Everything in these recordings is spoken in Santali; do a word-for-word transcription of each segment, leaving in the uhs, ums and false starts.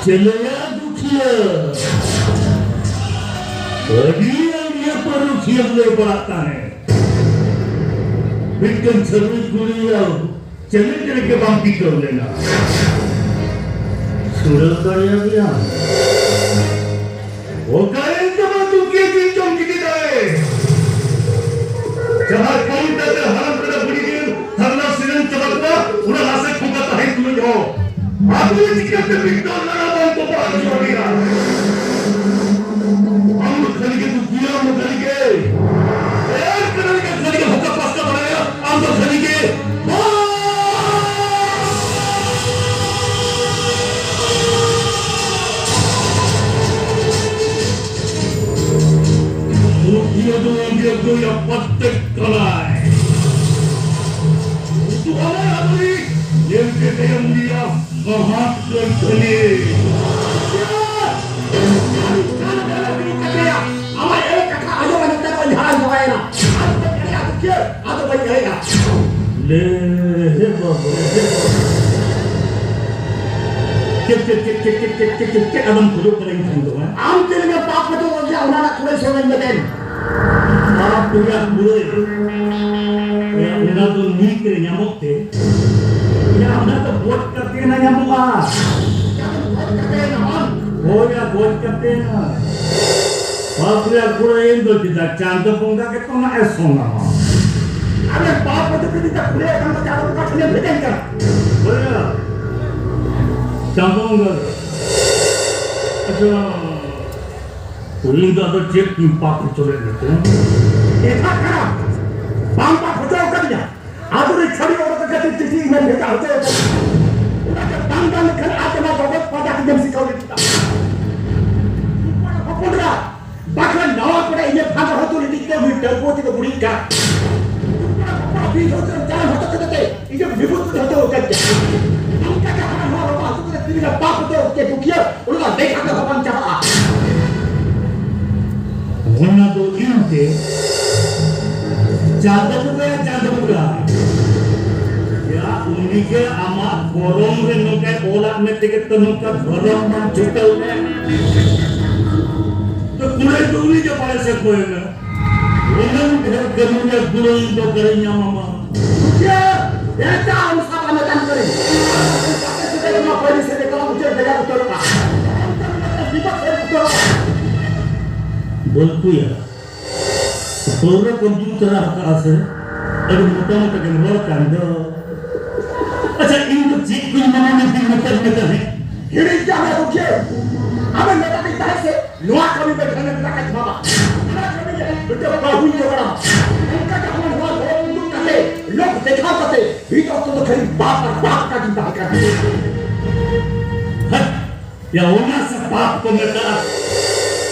ᱪᱮᱞᱮᱭᱟ ᱫᱩᱠᱷᱤᱭᱟᱹ, ᱟᱹᱰᱤ ᱟᱹᱲᱤᱭᱟᱹ ᱯᱟᱹᱨᱩᱠᱷᱤᱭᱟᱹ ᱞᱟᱹᱭ ᱵᱟᱲᱟᱜ ᱛᱟᱦᱮᱸᱫ᱾ ᱢᱤᱫᱴᱟᱝ ᱪᱷᱟᱹᱰᱣᱤ ᱠᱩᱲᱤᱭᱟᱜ ᱪᱮᱞᱮᱧ ᱨᱮᱜᱮ ᱵᱟᱢ ᱴᱤᱠᱟᱹᱣ ᱞᱮᱱᱟ᱾ ᱥᱩᱲᱟᱹ ᱫᱟᱲᱮᱭᱟᱫᱮᱭᱟ᱾ ᱚᱠᱟᱨᱮ ᱛᱟᱢᱟ ᱫᱩᱠᱷᱤᱭᱟᱹ ᱡᱤᱞ ᱡᱚᱢ ᱜᱤᱰᱤ ᱫᱟᱲᱮ? ᱡᱟᱦᱟᱸ ᱠᱟᱹᱢᱤ ᱛᱟᱞᱮ ᱦᱟᱲᱟᱢ ᱠᱟᱱᱟ ᱵᱩᱲᱦᱤ ᱜᱮ ᱛᱷᱟᱨᱱᱟ ᱥᱤᱨᱮᱱ ᱪᱟᱵᱟ ᱠᱚᱣᱟ, ᱚᱱᱟ ᱱᱟᱥᱮ ᱠᱷᱚᱸᱰᱟ ᱛᱟᱦᱮᱸ ᱛᱩᱞᱩᱡ ᱦᱚᱸ᱾ ᱟᱫᱚ ᱪᱤᱠᱟᱹᱛᱮ ᱵᱤᱠᱴᱚᱨ ᱞᱟᱲᱟ ᱵᱟᱝ ᱛᱚᱯᱟ ᱦᱚᱪᱚ ᱟᱹᱫᱤᱧᱟ? ᱟᱢ ᱫᱚ ᱠᱷᱟᱹᱞᱤ ᱜᱮ ᱫᱩᱠᱷᱤᱭᱟᱹ, ᱟᱢ ᱫᱚ ᱠᱷᱟᱹᱞᱤ ᱜᱮ᱾ ᱮᱨ ᱠᱟᱱᱟ ᱞᱮᱠᱟ ᱠᱷᱟᱹᱞᱤ ᱜᱮ ᱦᱚᱠᱟ ᱯᱟᱥᱠᱟ ᱵᱟᱲᱟᱭᱟ, ᱟᱢ ᱫᱚ ᱠᱷᱟᱹᱞᱤ ᱜᱮ᱾ ᱫᱩᱠᱷᱤᱭᱟᱹ ᱫᱚ ᱟᱹᱰᱤ ᱟᱹᱜᱩᱭ ᱟᱯᱟᱛ ᱛᱮ ᱠᱟᱱᱟᱭ᱾ ᱩᱛᱩ ᱦᱚᱸ ᱟᱹᱣᱨᱤ ᱧᱮᱞ ᱠᱮᱫᱮᱭᱟᱢ ᱜᱮᱭᱟ᱾ ᱢᱚᱦᱟ ᱠᱟᱹᱨᱠᱷᱟᱹᱱᱤ᱾ ᱟᱢᱟᱜ ᱮᱲᱮ ᱠᱟᱛᱷᱟ ᱟᱸᱡᱚᱢ ᱟᱸᱡᱚᱢ ᱛᱮ ᱱᱚᱜᱼᱚᱭ ᱦᱟᱲᱟᱢ ᱪᱟᱵᱟᱭᱮᱱᱟ᱾ ᱟᱫᱚ ᱵᱟᱹᱧ ᱮᱲᱮᱭᱟ, ᱫᱩᱠᱷᱤᱭᱟᱹ, ᱟᱫᱚ ᱵᱟᱹᱧ ᱮᱲᱮᱭᱟ᱾ ᱞᱮ, ᱦᱮ ᱵᱟᱵᱟ, ᱦᱮ ᱵᱟᱵᱟ᱾ ᱪᱮᱫ, ᱪᱮᱫ, ᱪᱮᱫ ᱟᱫᱚᱢ ᱠᱷᱚᱡᱚᱜ ᱠᱟᱱᱟ ᱤᱧ ᱴᱷᱮᱱ ᱫᱚ, ᱦᱮᱸ? ᱟᱢ ᱪᱮᱫ ᱞᱮᱠᱟ ᱯᱟᱯ ᱠᱚᱫᱚ ᱚᱞ ᱞᱮᱭᱟ, ᱚᱱᱟ ᱨᱮᱱᱟᱜ ᱠᱩᱲᱟᱹᱭ ᱥᱮ ᱵᱟᱹᱧ ᱢᱮᱛᱮᱱ᱾ ᱯᱟᱯ ᱨᱮᱭᱟᱜ ᱠᱩᱲᱟᱹᱭ, ᱮ, ᱚᱱᱟ ᱫᱚ ᱱᱤᱛ ᱨᱮ ᱧᱟᱢᱚᱜ ᱛᱮ, ᱮ, ᱚᱱᱟ ᱫᱚ ᱜᱚᱡ ᱠᱟᱛᱮ ᱱᱟ ᱧᱟᱢᱚᱜᱼᱟ᱾ ᱜᱚᱡ ᱠᱟᱛᱮ ᱱᱟ ᱵᱟᱝ? ᱦᱳᱭ, ᱭᱟ, ᱜᱚᱡ ᱠᱟᱛᱮ ᱱᱟ᱾ ᱯᱟᱯ ᱨᱮᱭᱟᱜ ᱠᱩᱲᱟᱹᱭ ᱮᱢ ᱫᱚ ᱪᱮᱫᱟᱜ ᱪᱟᱸᱫᱚ ᱵᱚᱸᱜᱟ ᱜᱮ ᱛᱚ ᱱᱟᱜ ᱮ ᱥᱚᱝᱟᱢᱟ᱾ ᱟᱨᱮ ᱯᱟᱯ ᱨᱮ ᱡᱩᱫᱤ ᱱᱤᱛᱟᱜ ᱠᱩᱲᱟᱹᱭ ᱮᱢ ᱫᱚ ᱪᱟᱸᱫᱚ ᱵᱚᱸᱜᱟ ᱴᱷᱮᱱᱮᱢ ᱵᱷᱮᱡᱟᱧ ᱠᱟᱱᱟ᱾ ᱦᱳᱭ, ᱭᱟ᱾ ᱪᱟᱸᱫᱚ ᱵᱚᱸᱜᱟ ᱜᱮ᱾ ᱟᱪᱪᱷᱟ, ᱩᱱᱤ ᱫᱚ ᱟᱫᱚ ᱪᱮᱫ ᱯᱟᱯ ᱦᱚᱪᱚ ᱞᱮᱫ ᱢᱮᱛᱮ? ᱮᱴᱟᱜ ᱠᱟᱱᱟ, ᱵᱟᱝ ᱯᱟᱯ ᱦᱚᱪᱚ ᱟᱠᱟᱫᱤᱧᱟ᱾ ᱟᱫᱚ ᱨᱮ ᱪᱷᱟᱹᱲᱤ ᱚᱰᱚᱠ ᱠᱟᱛᱮ ᱪᱤᱴᱷᱤ ᱤᱧᱮᱢ ᱵᱷᱮᱡᱟ ᱦᱚᱪᱚ ᱟᱠᱟᱫᱤᱧᱟ᱾ ᱚᱱᱟ ᱪᱮᱫ ᱵᱟᱝ ᱜᱟᱱ ᱞᱮᱠᱷᱟᱱ ᱟᱨ ᱛᱮᱢᱟ ᱵᱟᱵᱚᱫ ᱯᱟᱸᱡᱟ ᱠᱟᱛᱮᱢ ᱥᱤᱠᱷᱟᱹᱣ ᱞᱮᱫᱟ᱾ ᱦᱚᱯᱚᱱ ᱮᱨᱟ, ᱵᱟᱠᱷᱟᱱ ᱱᱟᱣᱟ ᱠᱚᱲᱟ ᱤᱧᱮ ᱯᱷᱟᱸᱫᱟ ᱦᱚᱪᱚ ᱞᱟᱹᱜᱤᱫ ᱛᱮ ᱩᱱᱤ ᱰᱟᱹᱜᱩᱣᱟᱹ ᱛᱮᱠᱚ ᱵᱩᱲᱦᱤᱜ ᱠᱟᱱ᱾ ᱩᱱᱠᱩ ᱠᱚᱲᱟ ᱦᱚᱯᱚᱱ ᱵᱤᱨ ᱦᱚᱪᱚ ᱪᱟᱞᱟᱣ ᱦᱚᱪᱚ ᱠᱟᱛᱮ ᱤᱧᱮ ᱵᱤᱯᱚᱫ ᱠᱚ ᱦᱚᱪᱚ ᱟᱠᱟᱫ ᱜᱮᱭᱟ᱾ ᱱᱚᱝᱠᱟ ᱜᱮ ᱦᱟᱱᱟ ᱱᱚᱣᱟ ᱵᱟᱵᱟ ᱦᱚᱪᱚ ᱠᱟᱛᱮ ᱛᱤᱱᱟᱹᱜ ᱜᱟᱱ ᱯᱟᱯ ᱦᱚᱪᱚ ᱪᱮ ᱫᱩᱠᱷᱤᱭᱟᱹ, ᱚᱱᱟ ᱫᱚ ᱞᱟᱹᱭ ᱠᱟᱛᱮ ᱦᱚᱸ ᱵᱟᱝ ᱪᱟᱵᱟᱜᱼᱟ᱾ ᱚᱱᱟ ᱫᱚ ᱤᱧ ᱛᱮ ᱪᱟᱸᱫᱚ ᱵᱚᱸᱜᱟ, ᱪᱟᱸᱫᱚ ᱵᱚᱸᱜᱟ᱾ ᱭᱟ, ᱩᱱᱤᱜᱮ ᱟᱢᱟᱜ ᱜᱚᱨᱚᱢ ᱨᱮ ᱱᱚᱝᱠᱟᱭ ᱚᱞᱟᱫ ᱢᱮ ᱛᱮᱜᱮ ᱛᱚ ᱱᱚᱝᱠᱟ ᱜᱚᱨᱚᱢ ᱵᱟᱝ ᱪᱷᱩᱴᱟᱹᱣ ᱢᱮ᱾ ᱛᱚ ᱠᱩᱲᱟᱹᱭ ᱫᱚ ᱩᱱᱤᱜᱮ ᱵᱟᱭ ᱥᱮ ᱠᱚᱭ ᱢᱮ᱾ ᱩᱱᱟᱹᱝ ᱰᱷᱮᱨ ᱠᱟᱹᱢᱤ ᱨᱮ ᱜᱩᱲᱟᱹᱭ ᱫᱚ ᱚᱠᱟᱨᱮ ᱧᱟᱢᱟᱢᱟ? ᱪᱮᱫ? ᱮᱴᱟᱜ ᱟᱢ ᱥᱟᱵ ᱟᱢᱮ ᱠᱟᱱ ᱠᱟᱹᱨᱤ᱾ ᱟᱯᱮ ᱥᱮᱫ ᱱᱚᱣᱟ ᱯᱟᱹᱨᱤ ᱥᱮᱫ ᱮᱠᱟᱞ ᱩᱪᱟᱹᱲ ᱵᱷᱮᱜᱟᱨ ᱩᱛᱟᱹᱨᱚᱜᱼᱟ᱾ ᱵᱤᱯᱚᱫ ᱥᱮᱫ ᱩᱛᱟᱹᱨᱚᱜᱼᱟ᱾ ᱵᱚᱞᱠᱩᱭᱟ᱾ ᱯᱟᱹᱣᱨᱟᱹ ᱠᱚᱢ ᱧᱩ ᱛᱚᱨᱟ ᱟᱠᱟᱫᱼᱟ ᱥᱮ? ᱟᱹᱰᱤ ᱢᱚᱴᱟ ᱢᱚᱴᱟ ᱜᱮᱢ ᱨᱚᱲ ᱠᱟᱱ ᱫᱚ᱾ ᱟᱪᱪᱷᱟ, ᱤᱧ ᱫᱚ ᱪᱮᱫ ᱠᱚᱧ ᱢᱮᱱᱟ ᱢᱮᱱᱛᱮ ᱢᱮᱛᱟᱫ ᱢᱮ ᱛᱟᱦᱮᱸᱫ? ᱦᱤᱲᱤᱧ ᱠᱟᱜ ᱢᱮ ᱜᱚᱢᱠᱮ, ᱟᱢᱮᱢ ᱢᱮᱛᱟ ᱫᱤᱧ ᱛᱟᱦᱮᱸᱫ ᱥᱮ ᱱᱚᱣᱟ ᱠᱟᱹᱢᱤ ᱵᱮᱴᱷᱟᱱᱮᱢ ᱢᱮᱛᱟ ᱠᱟᱫ ᱵᱟᱵᱟ? ᱚᱱᱟ ᱠᱟᱹᱢᱤ ᱜᱮ ᱢᱤᱫᱴᱮᱱ ᱵᱟᱹᱦᱩᱧ ᱡᱚᱜᱟᱲᱟᱢᱟ᱾ ᱚᱱᱠᱟ ᱜᱮ ᱟᱢᱟᱜ ᱱᱚᱣᱟ ᱞᱳᱠ ᱩᱫᱩᱜ ᱠᱟᱛᱮ, ᱞᱳᱠ ᱫᱮᱠᱷᱟᱣ ᱠᱟᱛᱮ, ᱢᱤᱫ ᱚᱠᱛᱚ ᱫᱚ ᱠᱷᱟᱹᱞᱤ ᱵᱟᱯ ᱟᱨ ᱵᱟᱯ ᱠᱟᱜᱤᱧ ᱛᱟᱦᱮᱸ ᱠᱟᱱᱟ᱾ ᱦᱮᱸ? ᱭᱟ, ᱚᱱᱟ ᱥᱮ ᱯᱟᱯ ᱠᱚ ᱢᱮᱛᱟᱜᱼᱟ᱾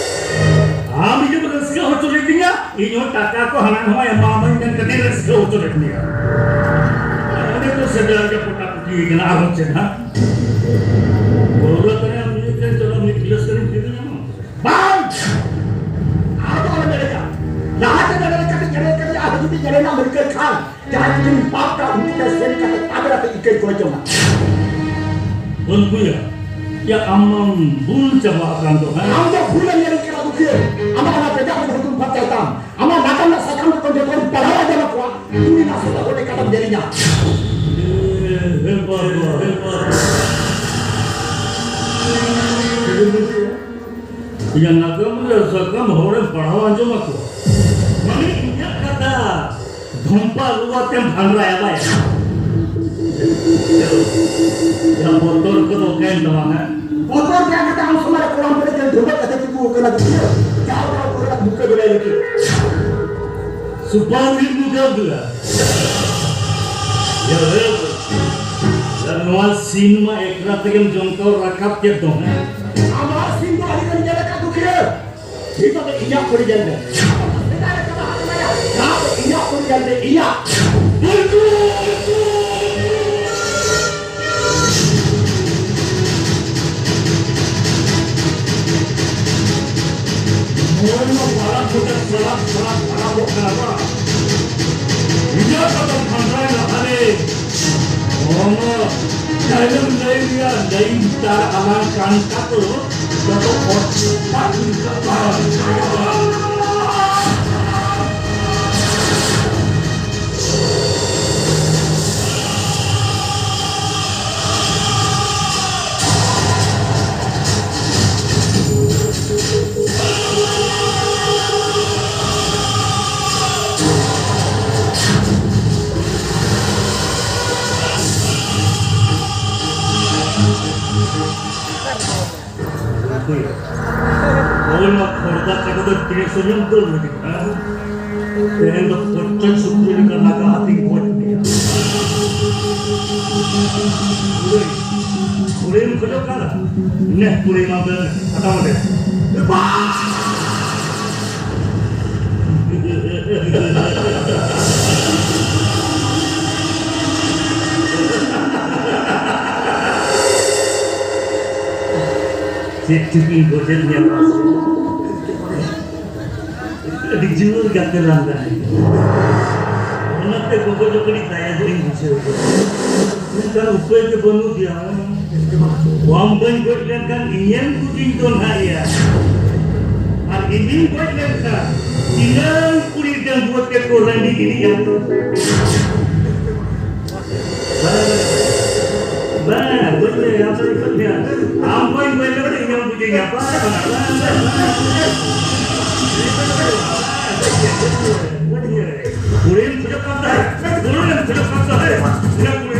ᱟᱢ ᱤᱧᱮᱢ ᱨᱟᱹᱥᱠᱟᱹ ᱦᱚᱪᱚ ᱞᱮᱫᱤᱧᱟ, ᱤᱧ ᱦᱚᱸ ᱴᱟᱠᱟ ᱠᱚ ᱦᱟᱱᱟ ᱱᱚᱣᱟ ᱮᱢᱟᱢᱟᱹᱧ ᱢᱮᱱ ᱠᱟᱛᱮ ᱨᱟᱹᱥᱠᱟᱹ ᱦᱚᱪᱚ ᱞᱮᱫ ᱢᱮᱭᱟ᱾ ᱚᱸᱰᱮ ᱫᱚ ᱥᱮᱫᱟᱭ ᱨᱮᱜᱮ ᱯᱚᱴᱟ ᱯᱩᱴᱤ ᱠᱟᱱᱟ, ᱟᱨᱦᱚᱸ ᱪᱮᱫ ᱦᱟᱸᱜ? ᱯᱟᱹᱣᱨᱟᱹ ᱛᱟᱭᱚᱢ ᱧᱩ ᱛᱮ ᱪᱚᱞᱚ ᱢᱤᱫ ᱜᱤᱞᱟᱹᱥ ᱛᱟᱹᱱᱤᱧ ᱠᱤᱨᱤᱧ ᱟᱢᱟ᱾ ᱵᱟᱝ! ᱟᱨ ᱫᱚ ᱟᱞᱚᱢ ᱮᱲᱮᱧᱟ᱾ ᱞᱟᱦᱟ ᱪᱮᱫ ᱮᱲᱮ ᱠᱟᱛᱮ, ᱮᱲᱮ ᱠᱟᱛᱮ ᱟᱨ ᱡᱩᱫᱤ ᱮᱲᱮᱱᱟᱜ ᱢᱟᱹᱞᱤᱠ ᱠᱷᱟᱱ, ᱡᱟᱦᱟᱸᱭ ᱡᱩᱫᱤᱢ ᱯᱟᱯ ᱠᱟᱜ, ᱩᱱᱠᱩ ᱴᱷᱮᱱ ᱥᱮᱱ ᱠᱟᱛᱮ ᱛᱟᱵᱮᱨ ᱟᱛᱮ ᱤᱠᱟᱹᱭ ᱠᱚᱭ ᱡᱚᱝᱟ᱾ ᱵᱚᱞᱠᱩᱭᱟ, ᱭᱟ, ᱟᱢ ᱢᱟᱢ ᱵᱩᱞ ᱪᱟᱵᱟ ᱟᱠᱟᱱ ᱫᱚ, ᱦᱮᱸ? ᱟᱢ ᱫᱚ ᱵᱷᱩᱞ ᱮᱢ ᱧᱮᱞ ᱠᱟᱱᱟ, ᱫᱩᱠᱷᱤᱭᱟᱹ᱾ ᱟᱢᱟᱜ ᱚᱱᱟ ᱵᱮᱡᱟᱨ ᱨᱮ ᱦᱩᱛᱩᱢ ᱯᱷᱟᱨᱪᱟᱭ ᱛᱟᱢ᱾ ᱟᱢᱟᱜ ᱱᱟᱜᱟᱢ ᱨᱮᱱᱟᱜ ᱥᱟᱠᱟᱢ ᱡᱚᱠᱷᱚᱱ ᱡᱚᱛᱚ ᱦᱚᱲᱤᱧ ᱯᱟᱲᱦᱟᱣ ᱟᱸᱡᱚᱢ ᱟᱠᱚᱣᱟ, ᱩᱱᱤ ᱱᱟᱥᱮ ᱫᱚ ᱚᱸᱰᱮ ᱠᱟᱛᱷᱟᱢ ᱧᱮᱞᱤᱧᱟ᱾ ᱮ, ᱦᱮ ᱵᱟᱵᱟ, ᱦᱮ ᱵᱟᱵᱟ᱾ ᱤᱧᱟᱹᱜ ᱱᱟᱜᱟᱢ ᱨᱮ ᱥᱟᱠᱟᱢ ᱦᱚᱲᱮᱢ ᱯᱟᱲᱦᱟᱣ ᱟᱸᱡᱚᱢ ᱟᱠᱚᱣᱟ᱾ ᱢᱟᱱᱮ ᱤᱧᱟᱹᱜ ᱠᱟᱛᱷᱟ ᱫᱷᱚᱢᱯᱟ ᱨᱩᱣᱟᱹ ᱛᱮᱢ ᱵᱷᱟᱸᱰᱨᱟᱭᱟ ᱵᱟᱭ᱾ ᱭᱟ, ᱵᱚᱛᱚᱨ ᱠᱚᱫᱚ ᱚᱠᱟᱭᱮᱱ ᱛᱟᱢᱟ, ᱦᱮᱸ? ᱵᱚᱛᱚᱨ ᱵᱟᱝ ᱠᱟᱛᱮ ᱟᱢ ᱥᱚᱢᱟᱡᱽ ᱨᱮ ᱠᱚᱲᱟᱢ ᱵᱮᱨᱮᱫ ᱠᱟᱛᱮ ᱰᱷᱩᱵᱟᱹᱜ ᱠᱟᱛᱮ ᱛᱤᱸᱜᱩ ᱟᱠᱟᱱᱟ ᱫᱩᱠᱷᱤᱭᱟᱹ᱾ ᱡᱟᱣ ᱡᱟᱣ ᱠᱚᱨᱮᱱᱟᱜ ᱵᱩᱠᱟᱹ ᱵᱮᱲᱟᱭ ᱞᱟᱹᱜᱤᱫ᱾ ᱥᱩᱯᱟᱨ ᱦᱤᱴ ᱢᱩᱠᱟᱹᱵᱞᱟ᱾ ᱭᱟ, ᱭᱟ, ᱱᱚᱣᱟ ᱥᱤᱱ ᱢᱟ ᱮᱠᱞᱟ ᱛᱮᱜᱮᱢ ᱡᱚᱢᱠᱟᱣ ᱨᱟᱠᱟᱵ ᱠᱮᱫ ᱫᱚ, ᱦᱮᱸ? ᱟᱢᱟᱜ ᱥᱤᱱ ᱫᱚ ᱟᱹᱰᱤ ᱜᱟᱱ ᱧᱮᱞ ᱟᱠᱟᱫ ᱫᱩᱠᱷᱤᱭᱟᱹ᱾ ᱱᱤᱛᱚᱜ ᱫᱚ ᱤᱧᱟᱹᱜ ᱠᱩᱲᱤ ᱧᱮᱞ ᱢᱮ᱾ ᱥᱮᱫᱟᱭ ᱨᱮ ᱪᱟᱵᱟ ᱟᱠᱟᱱᱟ᱾ ᱱᱤᱛᱚᱜ ᱫᱚ ᱤᱧᱟᱹᱜ ᱠᱩᱲᱤ ᱧᱮᱞ ᱢᱮ, ᱤᱧᱟᱹᱜ᱾ ᱱᱚᱜᱼᱚᱭ ᱢᱟ ᱯᱟᱨᱟᱵᱽ ᱠᱚᱛᱮ ᱯᱟᱨᱟᱵᱽ, ᱯᱟᱨᱟᱵᱽ, ᱯᱟᱨᱟᱵᱚᱜ ᱠᱟᱱᱟ ᱵᱟᱝ? ᱤᱧᱟᱹᱜ ᱠᱟᱛᱷᱟ ᱯᱷᱟᱸᱫᱟᱭ ᱞᱟᱦᱟᱨᱮ᱾ ᱦᱚᱲᱢᱚ ᱛᱟᱭᱱᱚᱢ ᱞᱟᱹᱭ ᱨᱮᱭᱟᱜ ᱞᱟᱹᱭᱤᱱ ᱛᱟᱨ ᱟᱞᱟᱝ ᱠᱟᱱ ᱛᱟᱠᱚ ᱡᱚᱛᱚ ᱦᱚᱲ ᱵᱟᱝ ᱦᱩᱭᱩᱜ ᱛᱟᱠᱚᱣᱟ᱾ ᱦᱳᱭ ᱢᱟ, ᱠᱷᱚᱲᱫᱟ ᱠᱟᱰᱟ ᱫᱚ ᱛᱤᱱᱟᱹᱜ ᱥᱚᱡᱚᱢ ᱫᱚ ᱞᱟᱹᱜᱤᱫ, ᱦᱮᱸ? ᱛᱮᱦᱮᱧ ᱫᱚ ᱯᱨᱚᱛᱮᱠ ᱥᱩᱠᱨᱤ ᱞᱮᱠᱟ ᱞᱟᱜᱟ ᱟᱹᱛᱤᱧ ᱜᱚᱡ ᱢᱮᱭᱟ᱾ ᱦᱳᱭ, ᱠᱩᱲᱤᱢ ᱠᱷᱚᱡᱚᱜ ᱠᱟᱱᱟ? ᱱᱮ ᱠᱩᱲᱤ ᱢᱟ ᱵᱮᱱ ᱦᱟᱛᱟᱣ ᱞᱮ᱾ ᱪᱮᱫ ᱪᱚᱠᱤᱱ ᱜᱚᱡᱮᱫ ᱢᱮᱭᱟ ᱢᱟᱥᱮ? ᱟᱹᱰᱤ ᱡᱳᱨ ᱜᱟᱛᱮ ᱞᱟᱸᱫᱟ᱾ ᱚᱱᱟᱛᱮ ᱜᱚᱜᱚ ᱫᱚ ᱠᱟᱹᱴᱤᱡ ᱫᱟᱭᱟ ᱜᱮᱧ ᱵᱩᱡᱷᱟᱹᱣ ᱠᱮᱫᱟ᱾ ᱢᱮᱱᱠᱷᱟᱱ ᱩᱯᱟᱹᱭ ᱜᱮ ᱵᱟᱹᱱᱩᱜ ᱜᱮᱭᱟ᱾ ᱟᱢ ᱵᱟᱹᱧ ᱜᱚᱡ ᱞᱮᱱᱠᱷᱟᱱ ᱤᱧᱮᱢ ᱜᱩᱡᱩᱧ ᱫᱚ ᱱᱟᱦᱟᱜ ᱭᱟ᱾ ᱟᱨ ᱤᱧᱤᱧ ᱜᱚᱡ ᱞᱮᱱᱠᱷᱟᱱ ᱛᱤᱱᱟᱹᱝ ᱠᱩᱲᱤ ᱰᱟᱺᱜᱩᱣᱟᱹ ᱛᱮᱠᱚ ᱨᱟᱺᱰᱤ ᱜᱤᱰᱤᱜᱼᱟ᱾ ᱵᱟᱝ, ᱵᱟᱝ, ᱵᱟᱹᱧ ᱞᱟᱹᱭᱟ, ᱟᱢ ᱫᱚ ᱵᱟᱹᱧ ᱞᱟᱹᱭᱟ᱾ ᱟᱢ ᱵᱟᱹᱧ ᱜᱚᱡ ᱞᱮᱠᱷᱟᱱ ᱤᱧ ᱦᱚᱸ ᱵᱩᱡᱷᱟᱹᱧᱟ᱾ ᱵᱟᱝ, ᱵᱟᱝ, ᱵᱟᱝ, ᱵᱟᱝ᱾ ᱵᱟᱹᱧ ᱞᱟᱹᱭᱟ᱾ ᱠᱩᱲᱤᱢ ᱠᱷᱚᱡᱚᱜ ᱠᱟᱱ ᱛᱟᱦᱮᱸᱫ, ᱠᱩᱲᱤᱢ ᱠᱷᱚᱡᱚᱜ ᱠᱟᱱ ᱛᱟᱦᱮᱸᱫ, ᱤᱱᱟᱹ ᱠᱩᱲᱤ